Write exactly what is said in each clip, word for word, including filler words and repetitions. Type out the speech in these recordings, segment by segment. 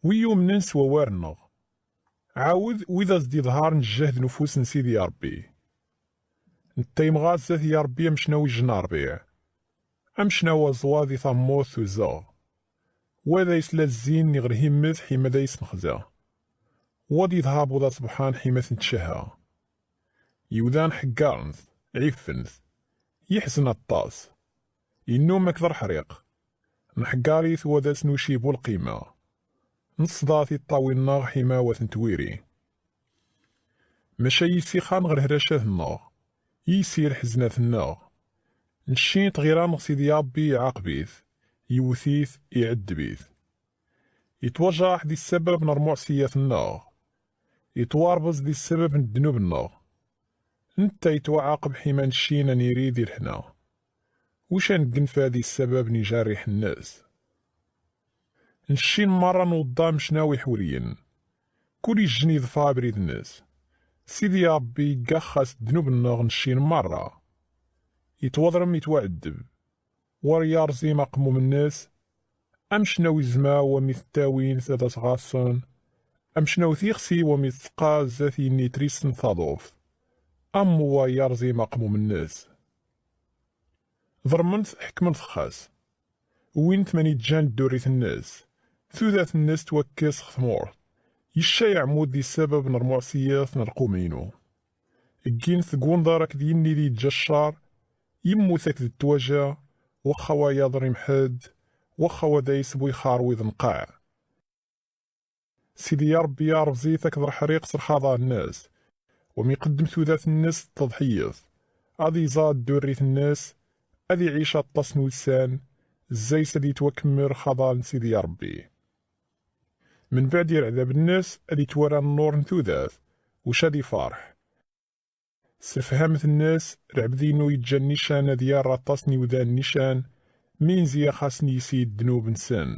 Wi yumnen s wawal-nneɣ. Ɛawed wid a s-d-iḍharen jjehd n ufus n Sidi Ṛebbi. Netta imɣa zdat i Ṛebbi amecnaw ijjen ṛbiɛ, amecnaw aẓwa di tammurt tuzeɣ. Wa d a yesla zzin iɣ lhimmet ḥima d a yesnexza. Wa d-iḍha buḍa ṣebḥan ḥima t-netcehha. Iwdan ḥeggaren-t, ɛiffen-t. Yeḥzen aṭas. Innum akd ṛeḥriq. Nḥeggar-it wa d a s-nuci bu lqima. Nṣda tiṭṭawin-nneɣ ḥima wa t-netwiri. Maca yisi xan ɣer lhracat-nneɣ, yisi lḥeznat-nneɣ. Ncci n tɣira-nneɣ Sidi Ṛebbi iɛaqeb-it, iwwet-it, iɛeddeb-it. Itwajaṛeḥ di ssebab n rmuɛṣiyat-nneɣ. Itwarbeẓ di ssebab n ddnub-nneɣ. Netta itwaɛaqeb ḥima ncci a niri di lehna. Uca neggenfa di ssebab n ijarriḥ-nnes. Ncci merra nwḍa amecnaw iḥewriyen. Kul ijjen iḍfa abrid-nnes. Sidi Ṛebbi igaxxa s ddnub-nneɣ ncci merra. Itwaḍrem, itwaɛeddeb. War yarẓim aqemmum-nnes, amecnaw izmaw wa mi t-ttawin s ad as-ɣaṣṣen, amecnaw tixsi wa mi tettqa zdat inni trisen taḍuft, ammu war yarẓim aqemmum-nnes. Ḍermen-t, ḥekmen-t xas. Wwin-t man iǧǧan ddurrit-nnes. Tudert-nnes twakkes ɣ tmurt. Yecca iɛmud di ssebab n rmuɛṣiyat n lqum-inu. Ggin-t deg unḍar akd yinni di yeǧǧa ccer, yemmut akd twaja, waxxa wa yaḍrim ḥedd, waxxa wa d a yesbuyxar wid nqaɛ. Sidi Ṛebbi iṛbẓ-it akd ṛeḥriq s rxaḍa-nnes, wa mi iqeddem tudert-nnes d tḍeḥyet, ad iẓa ddurrit-nnes, ad iɛic aṭas n wussan, zzay-s ad itwakemmel rxaḍa n Sidi Ṛebbi. Menbeɛd irɛdab-nnes ad itwala nnur n tudert, uc ad ifarḥ. S lefhamt-nnes, lɛebd inu iǧǧa nnican ad yarr aṭas n iwdan nnican, minzi a xasen yisi ddnub-nsen.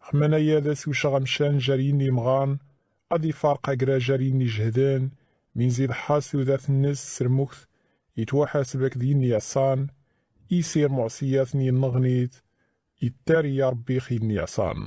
Xemman aya d as-ucaɣ amcan jar yinni imɣan, ad ifarq agra jar yinni ijehden, minzi iḍeḥḥa s tudert-nnes s lmukt, itwaḥaseb akd yinni iɛṣan, isir muɛṣiyat n yinneɣnit, ittar i Ṛebbi x yinni iɛṣan.